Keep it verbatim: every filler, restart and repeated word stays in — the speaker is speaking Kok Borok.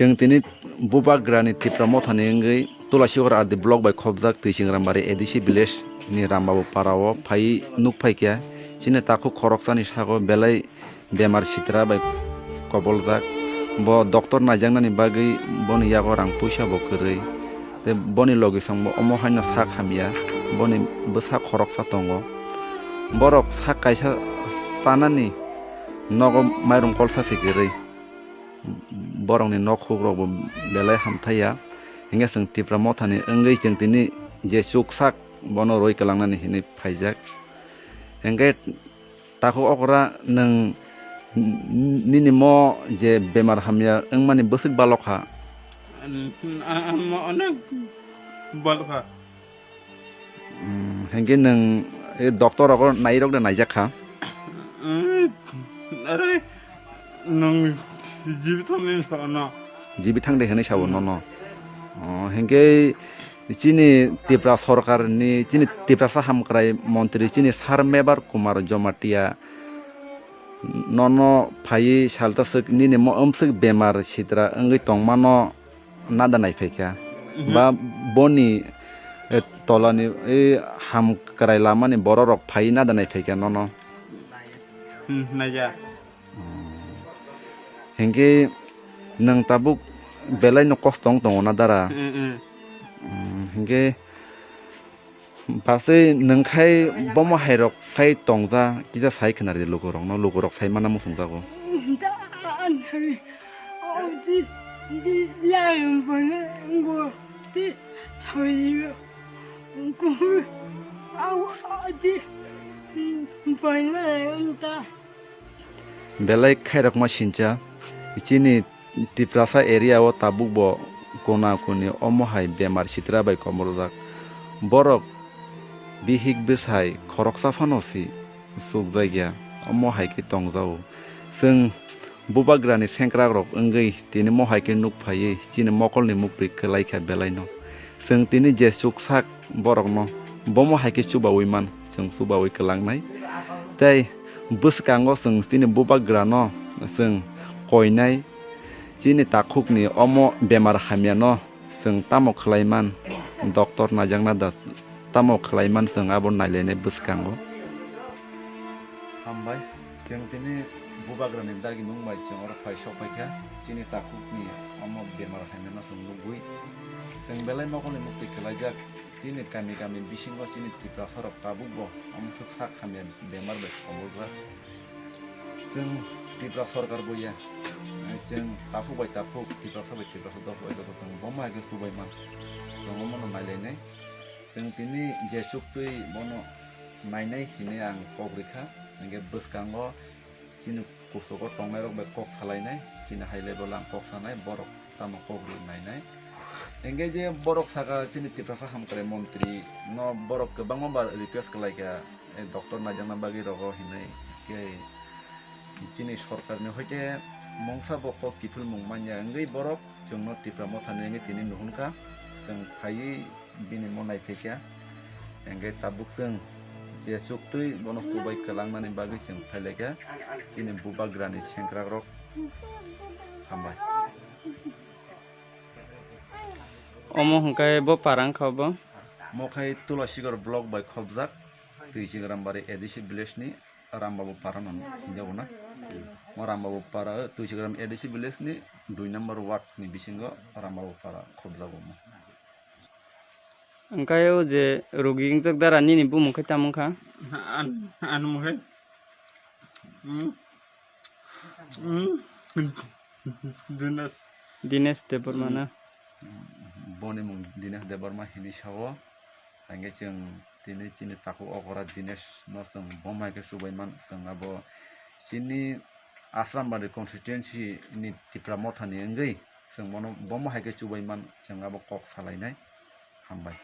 Chwng tini Bubagrani Tipra Mothani wngwi Tulasikhor R D block bai khopjak Twisingrambari A D C village ni Rambabu para o phai nuk phaikha. Chini takhuk khoroksani sago belai bemar sitra bai koboljak. Bo doctor naijaknani bagwi boni yago rang puisa bo kwrwi. Tei boni logisong bo omo haino sak hamya, boni bwsa khoroksa tongo. Borok sak kaisa chanani nogo mairum kolsa se kwrwi. Borokni nok hukrok bo belai hamthaiya. Hinkhe chwng Tipra Mothani wngwi chwng tini je chuksak bono rwi kwlangnani hinwi phaijak. Hinkhe takhuk okra nwng nini mo je bemar hamya wngmani bwswk balokha? Ang, ang, ang mo onek balokha. Mm, hinkhe nwng, eh, doctor rogo nairok de naijak kha? Mm, are, nwng jibithang de sabo no. Jibithang de hinwi sabo nono. Oh, hinkhe chini Tipra sorkar ni, chini Tiprasa hamkrai montri, chini Sir Mebar Kumar Jamatia nono phaiwi salta swk nini mo-, omswk bemar sitra wngwi tongmano nada naiphaikha. Mhm. Ba boni, eh, tolani, eh, hamkrai lamani bororok phaiwi nada naiphaikha nono. Hmm, naiya. Hmm. Hinkhe nwng tabuk belai no kosto wng tongo na dara? Hmm, hmm. Hmm, hinkhe Bachwi nwng khai bomo hairok khai tongja, kisa sai khna rw di lukurokno, lukurok sai mana muchungjago. Belai khairokma sincha, chini Tiprasa area o tabuk bo kona koni omo hai bemar sitra bai komoljak. Borok bihik bwsai khoroksa phano si chukjakya, omo hai khe tongjago. Chwng bubagrani sengkrakrok wngwi tini mo hai khe nuk phaiwi chini mokolni muktwi kwlaikha belaino. Chwng tini je chuksak borokno bomo hai khe chubaui man, chwng chubaui kwlangnai. Tei bwskango chwng chini bubagrano chwng koinai, chini takhukni omo bemar hamyano chwng tamo khlai man, doctor naijakna da tamo khlai man, chwng abo nailainai bwskango. Hambai, chwng tini bubagrani dagi nung bai chwng oro phai sok phaikha, chini takhukni omo bemar hamyano chwng nugwi. Chwng belai mokolni muktwi kwlaijak, chini kami kami bisingo chini Tiprasarok tabukbo omo swk sak hamya bemar bai komoljak. Chwng Tipra sorkar bo ya, chwng takhuk bai takhuk, Tiprasa bai Tiprasa, dopha bai dopha chwng bomo hai khe chubai man. Chwng omono nailainai. Chwng tini je chuktwi bono nainai hinwi ang kok rikha. Hinkhe bwskango chini kuchugo tongnairok bai kok salainai, chini high level ang kok sanai, borok tamo kok rw nainai. Hinkhe je borok saka chini Tiprasa hamkrai montri no borok kwbangma bar request khlaikha, eh, doctor naijakna bagwi rogo hinwi. Khe chini sorkarni hoite mungsa bo kok kiphilmung manya wngwi borok chwngno Tipra Mothani wngwi tini nuhunkha, chwng phaiwi bini mo naiphaikha. Hinkhe tabuk chwng je chuktwi bono chubai kwlangnani bagwi chwng phailaikha chini bubagrani sengkrakrok. Hambai. Omo hwnkhe bo para wngkha bo? Mo khai Tulasikhor block bai khopjak, Twisingrambari A D C village ni Rambabu para no hinjago na. Mo Rambabu para, Twisingram A D C village ni dui number ward ni bisingo Rambabu para khopjago mo. Hwnkhe o je rogi wngjak dara nini bumung khe tamo wngkha? An, an mung khe. Hmm. Hmm. Dinesh. Dinesh Debbarma na? Hmm. Boni mung Dinesh Debbarma hinwi sao. Hinkhe chwng tini chini takhuk okra Dinesh no chwng bomo hai khe chubai man, chwng abo chini Asrambari constituency ni Tipra Mothani wngwi chwng bono bomo hai khe chubai man, chwng abo kok salainai. Hambai.